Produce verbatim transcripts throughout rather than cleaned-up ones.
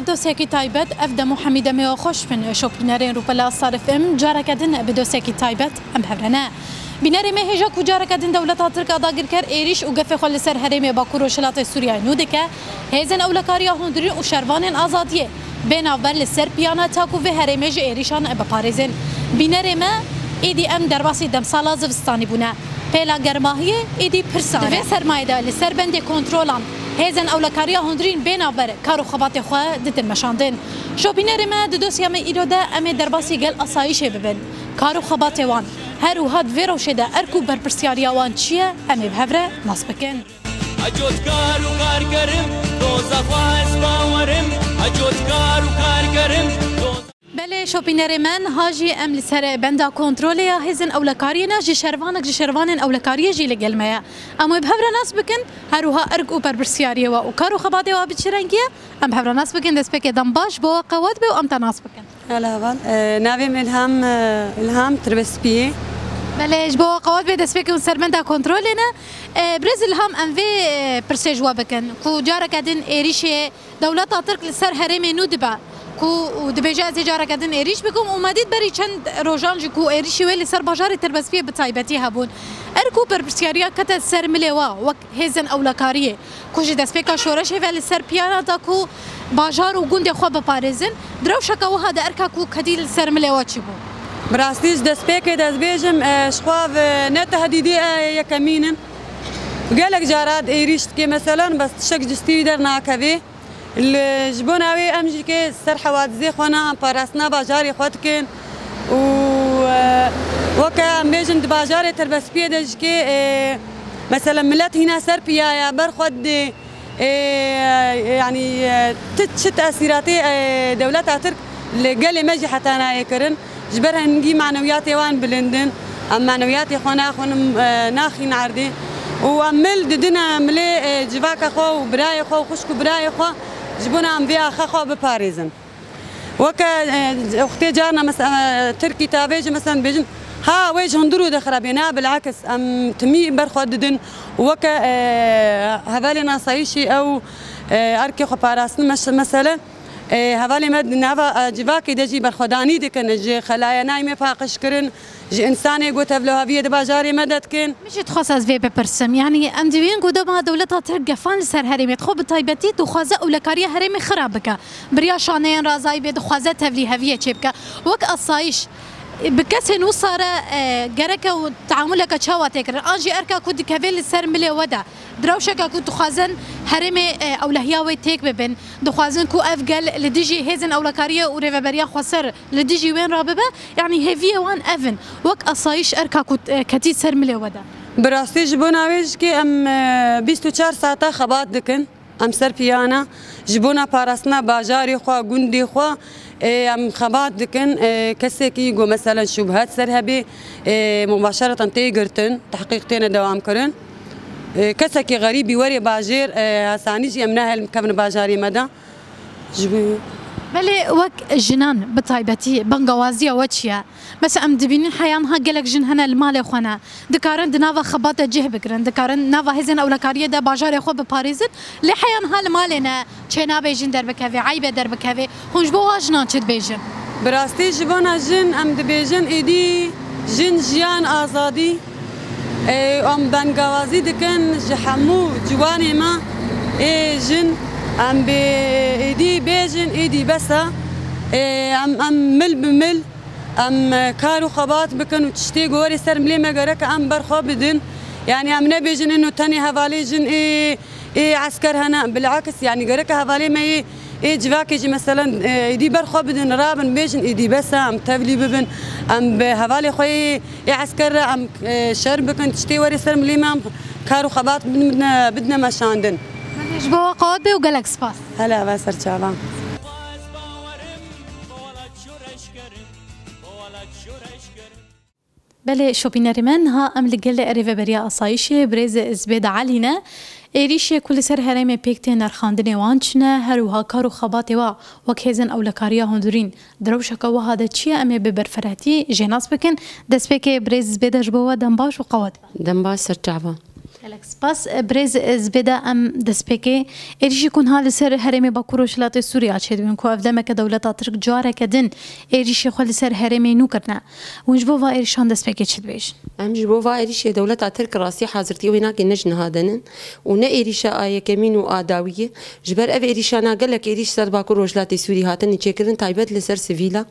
Dosyekî taybet, ev dem û hemî demê we xweş bin. Şopînerên Rûpela Star F M, careke din bi dosyekî taybet em bi hev re ne. Bînerê me hêja ku careke din dewleta Tirk a dagirker êrîş û gefê xwe li ser herêmê Bakur Rojhilatê Sûriyeyê nû dike, hêzên ewlekariya hundirîn û şervanên azadiyê bê navber li ser piyana tak û vê herêmê ji êrîşan biparêzin. Bînerê me, êdî em derbasî demsala zivistanî bûne. Pêla germahiyê êdî pir sar e. Di vê sermayê de li ser bendê kontrolan hêzên ewlekariya hundirîn bê navber kar û xebatê xwe didin meşandin. Şopînerê me, di dosya me îro de em ê derbasî gel asayîşê bibin. Kar û xebatê wan, her wiha di vê rewşê de erk û berpirsiyariya wan çi ye, em ê bi hev re nas bikin. Eco dikar û karkerim, doza xwe ez bawerim. Eco dikar û karkerim, doza Belê, şopînerê me, niha jî em li ser benda kontrolê ya hêzên ewlekariyê ne, ji şervanek ji şervanên ewlekariyê jî li gel me ye. Em wê bi hev re nas bikin, her wiha erk û berpirsiyariyê we û kar û xebatê we bi çi rengî ye, em bi hev re nas bikin. Destpêkê dem baş bo we qewet be û em te nas bikin. Hela heval, e, navê min Îlham, e, Îlham Tirbespiyê. Belê, ji bo we qewet be, destpêkê hûn ser benda kontrolê ne. E, Birêz Îlham, em vê, e, pirsê ji we bikin ku careke din êrîşê dewleta Tirk li ser herêmê nû dibe ku û dibêje, ez ê careke din êrîş bikim û me dît berî çend rojan jî ku êrîşî wê li ser bajarê Tirbespiyê bi taybetî hebûn. Erk û berpirsiyariya kete ser milê we wek hêzên ewlekariyê ku ji destpêka şoreşê ve li ser piyana da ku bajar û gundê xwe biparêzin, di rewşeke wiha de erka ku ketî li ser milê we çi bû? Bi rastî ji destpêkê de ez bêjim, e, ji xwe ve ne tehdîdê, e, yekemîn in. Gelek cara êrîş dike, meselan, bes tiştek ji destî wî dernakeve. Li, ji bona wê em jî kê ser hewadizê xwe ne, em parastina bajarê xwe dikin û, e, weke em bêjin di bajarê Tirbespiyê de jî kê, e, mesela milet hîna ser piya ye, ber xwe didê, e, yanî, e, ti çi tesîratê, e, dewleta Tirk li gelê me jî heta nayê kirin. Ji ber hingî manewiyatê wan bilind in, em manewiyatê xwe naxwin, e, naxîn erdê û em mil didine milê, e, civaka xwe û birayê xwe û xwişk û birayê xwe ji bona em vê axa xwe biparêzin. Weke, e, wextê carna mes-, e, Tirkî tavê jî mesela dibêjin, ha wê ji hundir û dixirabê, na bilakis em timî ber xwe didin û weke, e, hevalên asayîşî ew, e, erkê xwe parastin mes-, mesele. Ê, hevalê me di nava, e, civakê de jî berxwedanî dikin, ji xelayanayê me paqij kirin, ji însanê ku tevlihaviyê di bajarê me de dikin. Min jî dixwest ez vê bipirsim. Yanî em dibînin ku dema dewleta Tirk gefan li ser herêmê dixwe, bi taybetî dixwaze ewlekariya herêmê xirab bike. Bi riya şaneyên razayî bê dixwaze tevlîheviyê çêbike. Wek asayîş, bi kesên wisa re, e, gereke û teamuleke çawa tê kirin? An jî erka ku dikeve li ser milê we de, di rewşeke ku dixwazin herêmê, e, ewlehiya wê têk bibin, dixwazin ku ev gel li dijî hêzên ewlekariyê û rêveberiya xweser li dijî wên rabibe, yanî hêviyê wan ev in. Wek asayîş erka ku, e, ketî ser milê we de. Bi rastî ji bona wê jî kê em, e, bîst û çar saeta xebat dikin. Em ser piyana ji bona parastina bajarê xwe, gundê xwe, ê, em xebat dikin. Ê, kesekî ku meselen şubhet ser hebê, ê, mubaşeretan tê girtin, tehqîq têne dewam kirin. Ê, kesekî xerîbî werê bajêr, ê, hesanî jî em nehêlin bikevin bajarê me de. Ji bo Belê wek jinan bi taybetî bangawaziya we çi ye? Mesela em dibînin heya niha gelek jin hene li malê xwe ne. Dikarin di nava xebat de cih bigirin, dikarin nava hêzên ewlekariyê de bajarê xwe biparêzin. Lê heya niha li malê ne, çênabê jin derbikeve, eyb e derbikeve. Hûn ji bo wan jinan çi dibêjin? Bi rastî ji bona jin em dibêjin êdî jin, jiyan, azadî. Ê, em bengawazî dikin ji hemû ciwanê me ê jin, em bê êdî bêjin, êdî bes e. Ê, em, em mil bi mil, em kar û xebat bikin û tiştê ku werê ser milê me gerek em ber xwe bidin. Yanî em nebêjin ino tenê hevalê jin ê, ê esker hene. Bilakis, yanî gerek hevalê me yê, ê civakê jî meselen, ê, êdî ber xwe bidin, rabin bêjin êdî bes e, em tevlî bibin, em bi hevalê xwe yê, ê esker re em, ê, şer bikin, tiştê werê ser milê me em kar û xebat bidin, bidine, bidine meşandin. Belê, ji bo we qewet be û gelek spas. Hele eve ser çavan. Belê, şopînerê me, niha em li gel Rêveberiya Asayîşê birêz Zibêd Elî ne. Êrîşê ku li ser herêmê pêk tê, nerxandinê wan çi ne, her wiha kar û xebatê wa wek hêzên ewlekariya hundirîn di rewşeke wiha de çi ye, em ê bi berfirehitî jê nas bikin. Destpêkê birêz Zibêd, ji bo we dem baş û qewet. Dem baş, ser çava. Gelek spas. Birêz Zibêda, em destpêkê êrîşî ku niha li ser herêmê Bakur Rojhilatê Sûriya çêdibin, ku ev demeke dewleta Tirk careke din êrîşê xwe li ser herêmê nû kirine. Hûn ji bo va êrîşan destpêkê çi dibêjin? Em ji bo va êrîşê dewleta Tirk rastî hazirtî wê nake, ne ji niha denin û ne êrîşa a yekemîn û a dawiyê. Ji ber ev êrîşana gelek êrîş ser Bakur Rojhilatê Sûrî hatine çêkirin, taybet li ser sivîla.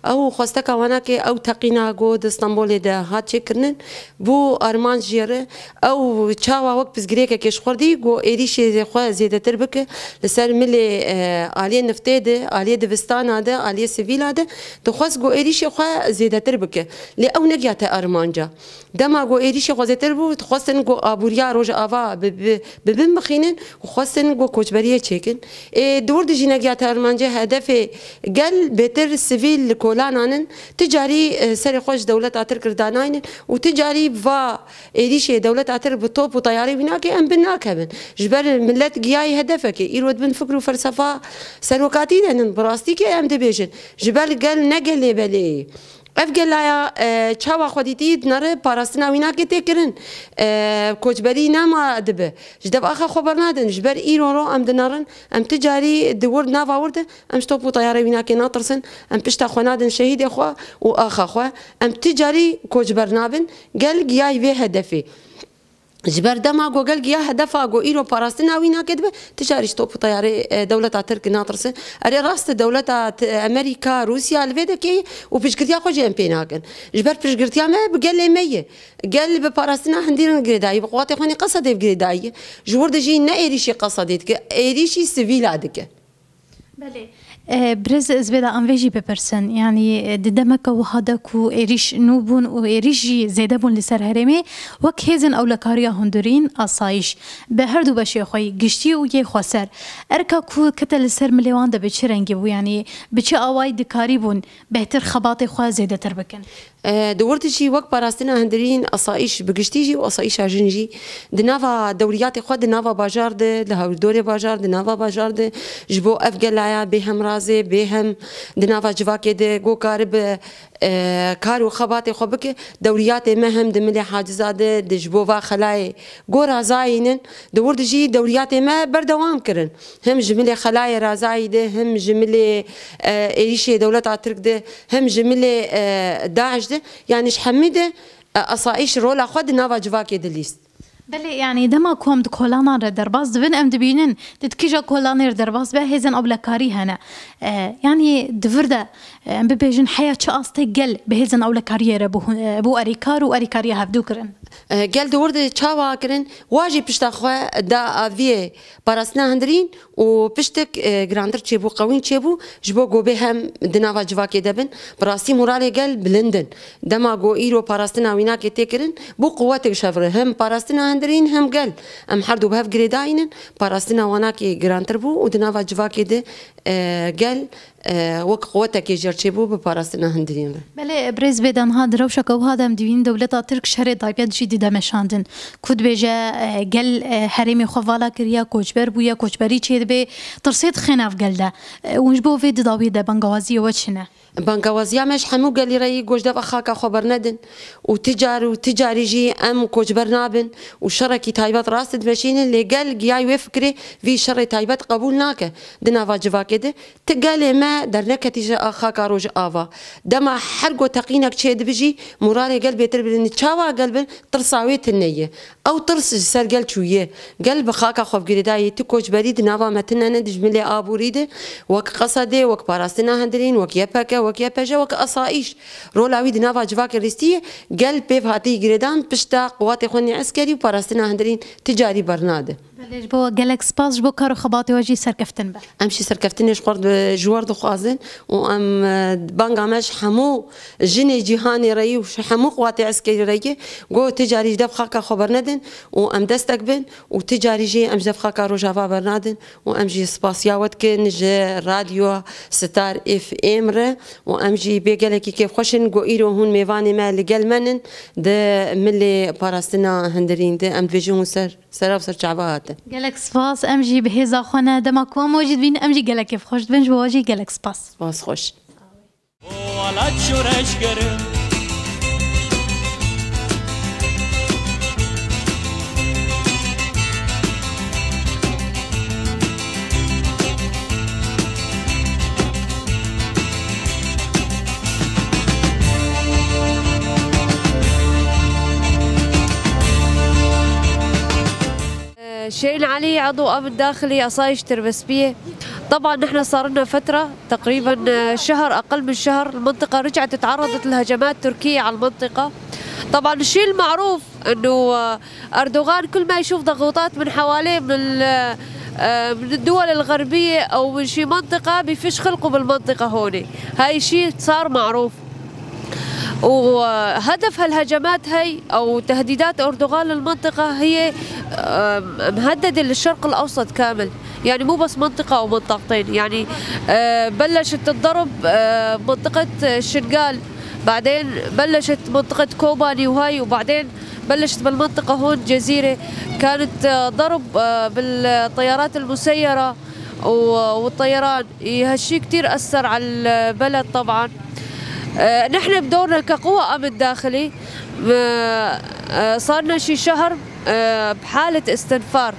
Ew xwesteka wana ke ew teqîna ku di Stenbolê de hat çêkirinin, bû armanc jê re. Ew çawa wek pirsgirêkekê ji xwe dî ku êrîşê xwe zêdetir bike li ser milê, e, aliyê niftê de, aliyê divistana de, aliyê sivîla de, dixwest ku êrîşê xwe zêdetir bike. Lê ew negihate armanca. Dema ku êrîşê xwe zêdetir bû, dixwestin ku aboriya Rojava bi, bi, bi bin bixînin û xwestin ku koçberiyê çêkin. Ê, di wir de jî negihate armancê, hedefê gel bêtir sivîl li kolanan in. Ti carî, e, serê xwe ji dewleta Tirk re danaynin û ti carî va êrîşê dewleta Tirk bi top û teyarê wî nake, em bi nakevin. Ji ber milet giyayî hedefekê. Îro di bin fikr û felsefa serokatî de nin. Bi rastî ke em dibêjin. Ji ber gel ne gelê belê ye. Ev gelaya, e, çawa xwedîtî dinere, parastina wî nake tê kirin. E, koçberî nema dibe. Ji dev axa xwe bernadin. Ji ber îro ro em dinerin. Em ti carî di wir nava wir de em ji top û teyarê wî nake natirsin. Em pişta xwe nadin şehîdê xwe û axa xwe. Em ti carî koçber nabin. Gel giyayî vê hedefê. Ji ber dema ku gel giya hedefa ku îro parastina wî nake dibe, ti carî ji top û teyarê, e, dewleta Tirk natirse. Erê rast e, dewleta T-, Amerîka, Rûsya li vê dekê û piştgirtiya xwe jî em pê nakin. Ji ber piştgirtiya me bi gelê me ye. Gel bi parastina hundirîn girêdayî, bi quwatê xwe nê Qesedê bi girêdayî. Ji wir de jî ne êrîşî Qesedê dike, êrîşî sivîla dike. Belê. E, birêz, ez vê de em vê jî bipirsin. Yanî, e, di demeke wiha de ku êrîş nû bûn û êrîş jî zêde bûn li ser herêmê, wek hêzên ewlekariya hundirîn, asayîş, bi her du beşê xwe yî, giştî û yê xweser, erka ku kete li ser milê wan de bi çi rengî bû? Yanî bi çi awayî dikarîbûn bêhtir xebatê xwe zêdetir bikin? E, di wir de jî wek parastina hundirîn, asayîş bi giştî jî û asayîşa jin jî di nava dewriyatê xwe, di nava bajar de, li hewrdorê bajar, di nava bajar de ji bo ev gelaya bêhem razê, bêhem di nava civakê de ku karibe, e, kar û xebatê xwe bike. Dewriyatê me hem di milê haciza de, di ji bo va xelayê ku razayînin, di wir de jî dewriyatê me berdewam kirin. Hem ji milê xelayê razayî de, hem ji milê, e, êrîşê dewleta Tirk de, hem ji milê, e, DAIŞ de, yanî ji hemî de, e, asayîş rola xwe di nava civakê dilîst. Belê, yanî dema ku em di kolanan re derbas dibin, em dibînin di kîja kolanê re derbas be, hêzên ewlekarî hene. E, yanî di vir de, e, em bibêjin heya çi astê gel bi hêzên ewlekariyê re bû, e, bû erîkar û erîkariya hevdû kirin? E, gel di wir de çawa kirin? Wa jî pişta xwe da aviyê parastina hundirîn û piştek, e, girantir çêbû, qewîn çêbû, ji bo ku bê hem di nava civakê de bin. Bi rastî moralê gel bilind in. Dema ku îro parastina wînakê tê kirin, bû quwetek ji hev re. Hem parastina hundirîn hem gel. Em her du bi hev girêdayî nin. Parastina wanakê girantir bû û di nava civakê de, e, gel, e, wek quwetekê jêr çêbû bi parastina hundirîn re. Belê, birêz Zibêda, niha di rewşeke wiha de em dibînin dewleta Tirk şerê taybet jî dide meşandin. Ku dibêje, e, gel, e, herêmê xwe vala kiriye, koçber bûye, koçberî çêdibe, tirsê dixe nav gel de. E, hûn ji bo vê di dawiyê de bangawaziyê we çi ne? Bangawaziya me ji hemû gelî re yî, ku ji dev xaka xwe bernedin û ti car û ti carî jî em koçber nabin û şerekî taybet rast dimeşînin, lê gel giyayî wê fikirê vî şerê taybet qebûl nake di nava civakê de. Ti gelê me derneketî ji a xaka Rojava. Dema her ku teqînek çêdibe jî moralê gel bêtir bilind. Çawa gel bin? Tirsa wê tune ye. Ew tirs ji ser gel çûye. Gel bi xaka xwe bi girêdayî. Ti koçberî di nava me tune ne, di ji milê aborî de, wek Qesedê, wek parastina hundirîn, wek Y P G, wek Y P J, wek asayîş. Rola wî di nava civakê lîstiye. Gel pêv hatî girêdan pişta quwatê xwe nê eskerî û parastina hundirîn ti carî bernade. Belê, ji bo gelek spas, ji bo kar û xebatê we jî serkeftin be. Em jî serkeftinê ji xwe re, ji we re dixwazin û em, e, banga me ji hemû jinê cîhanê re yî û ji hemû quwatê eskerî re yî, ku ti carî ji dev xaka xwe bernedin û em destek bin û ti carî jî em ji dev xaka Rojava bernadin û em jî spasiya we dikin ji Radyo Star F M re û em jî bê gelekî kêfxweş in ku îro hûn mêvanê me li gel me nin di milê parastina hundirîn de. Em dibêjin hûn ser Sera bi ser çava hate. Gelek spas, em jî bi hêza xwe ne. Dema ku em we jî dibînin, em jî gelek kêfxweş dibin. Ji bo we jî gelek spas. Spas xweş. Welat şoreşgerin. شيرين علي، عضو أمن داخلي عصايش تربسبية. طبعًا نحن صار لنا فترة تقريبًا، آه، شهر، أقل من شهر، المنطقة رجعت تعرضت لهجمات تركية على المنطقة. طبعًا الشيء المعروف إنه، آه، أردوغان كل ما يشوف ضغوطات من حواليه، من ال-، آه، من الدول الغربية أو من شي منطقة، بيفش خلقه بالمنطقة هون. هاي شيء صار معروف. وهدف هالهجمات هاي أو تهديدات أردوغان للمنطقة هي، آه، مهددة للشرق الأوسط كامل. يعني مو بس منطقة أو منطقتين، يعني، آه، بلشت الضرب، آه، منطقة شنغال، بعدين بلشت منطقة كوباني وهاي، وبعدين بلشت بالمنطقة هون جزيرة، كانت، آه، ضرب، آه، بالطيارات المسيرة و-، والطيران. إي، هالشي كتير أثر على البلد طبعًا. آه، نحن بدورنا كقوة أمن داخلي، آه، آه، صارنا شي شهر، آه، بحالة استنفار.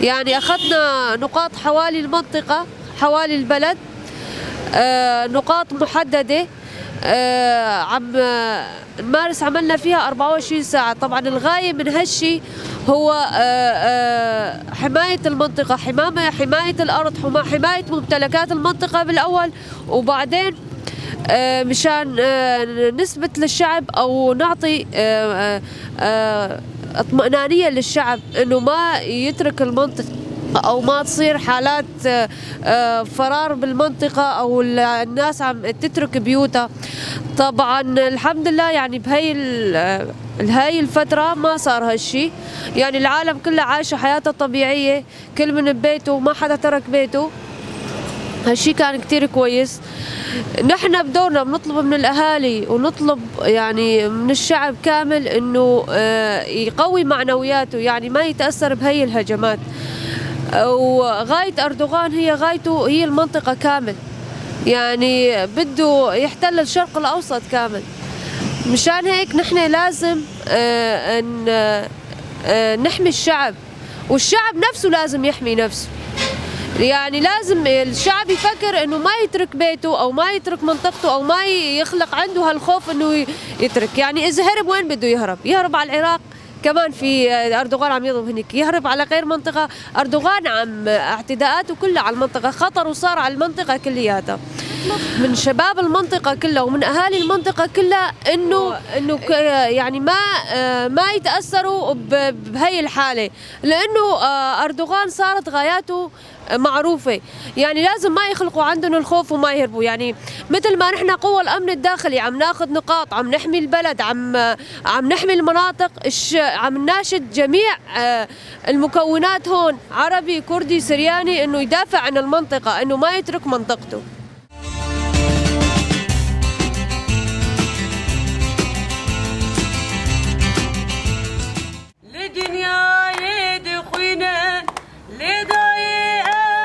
يعني أخدنا نقاط حوالي المنطقة، حوالي البلد، آه، نقاط محددة. آه، عم، آه، نمارس عملنا فيها أربعة وعشرين ساعة. طبعًا الغاية من هالشي هو، آه، آه، حماية المنطقة، حمامة، حماية الأرض، حما-، حماية ممتلكات المنطقة بالأول، وبعدين، آه، مشان، آه، نثبت للشعب أو نعطي، آه، آه، آه، اطمئنانية للشعب إنه ما يترك المنطقة أو ما تصير حالات، آه، آه، فرار بالمنطقة أو ال-، الناس عم تترك بيوتها. طبعًا الحمد لله، يعني، بهاي ال-، آه، هاي الفترة ما صار هالشي. يعني، العالم كلها عايشة حياتها طبيعية، كل من ببيته، ما حدا ترك بيته. هالشي كان كتير كويس. نحن بدورنا بنطلب من الأهالي ونطلب، يعني، من الشعب كامل إنه، آه، يقوي معنوياته، يعني، ما يتأثر بهاي الهجمات. وغاية أردوغان هي غايته هي المنطقة كامل، يعني، بده يحتل الشرق الأوسط كامل. مشان هيك نحن لازم، آه، ن-، آه، نحمي الشعب. والشعب نفسه لازم يحمي نفسه. يعني لازم الشعب يفكر إنه ما يترك بيته أو ما يترك منطقته أو ما يخلق عنده هالخوف إنه ي-، يترك. يعني إذا هرب، وين بده يهرب؟ يهرب على العراق، كمان في، آه، أردوغان عم يضرب هنيك. يهرب على غير منطقة، أردوغان عم اعتداءاته كلها على المنطقة، خطر وصار على المنطقة كلياتها. من شباب المنطقة كلها ومن أهالي المنطقة كلها إنه، إنه ك-، يعني ما، آه، ما يتأثروا ب-، بهي الحالة. لأنه، آه، أردوغان صارت غاياته معروفة، يعني لازم ما يخلقوا عندهم الخوف وما يهربوا. يعني متل ما نحن قوى الأمن الداخلي عم ناخد نقاط، عم نحمي البلد، عم، عم نحمي المناطق، الش-، عم نناشد جميع، آه، المكونات هون، عربي، كردي، سرياني، إنه يدافع عن المنطقة، إنه ما يترك منطقته. Li dinyayê dixwînin, lê dayê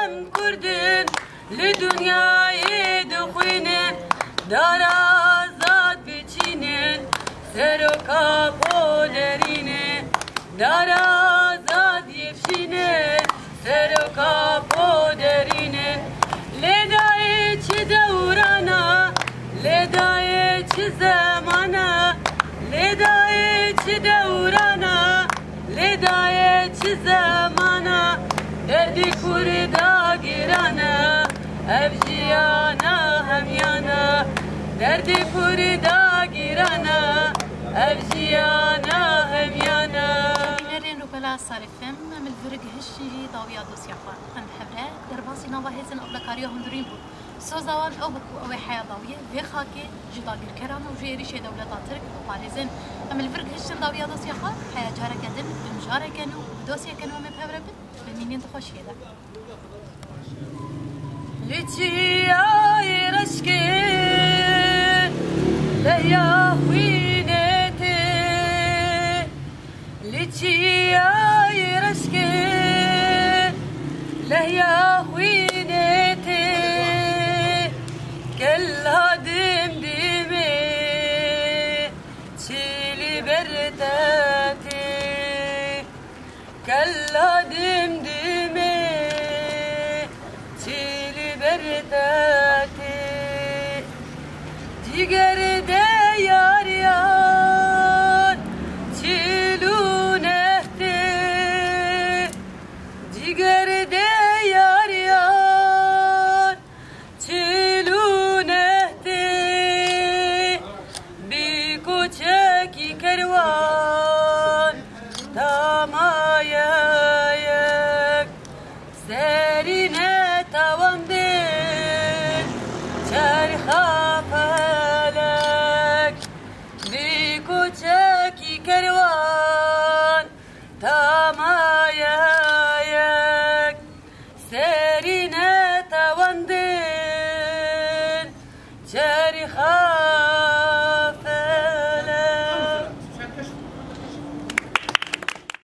em Kurd in. Li dinyayê dixwînin, dara azad biçînin, seroka xwe derînin, dara azad yepşînin, seroka xwe derînin. Lê dayê çi dewran e, lê dayê çi zeman e, lê dayê çi dewran e, lê dayê çi zeman e, derdê Kurda giran e, ev jiyana hemyan e, derdê Kurda giran e, ev jiyana hemyan e. Bînerên Rûpela Sarê F M, em li vir gihiştin jî dawiya dosya xwe. Em bi hev re derbasî nava hêzên ewlekariya hundirîn bûn. Soza wan ew bû ku ew ê heya dawiyê vê xakê ji dagirkeran û ji êrîşê dewleta Tirk biparêzin. Em li vir gihiştin dawiya dosya xwe, heya careke din bi mijareke nû û bi dosyeke nû em ê bi hev re bin, bi mînên di xweşiyê de. Li çiyayê reşkê lehiya xwînê tê. Li çiyayê reşkê lehiya xwînê tê. Kela dimdimê çi li ber te tê. Kela dimdimê çi li ber te tê. Cîger de yar yar çil û neh tê. Ta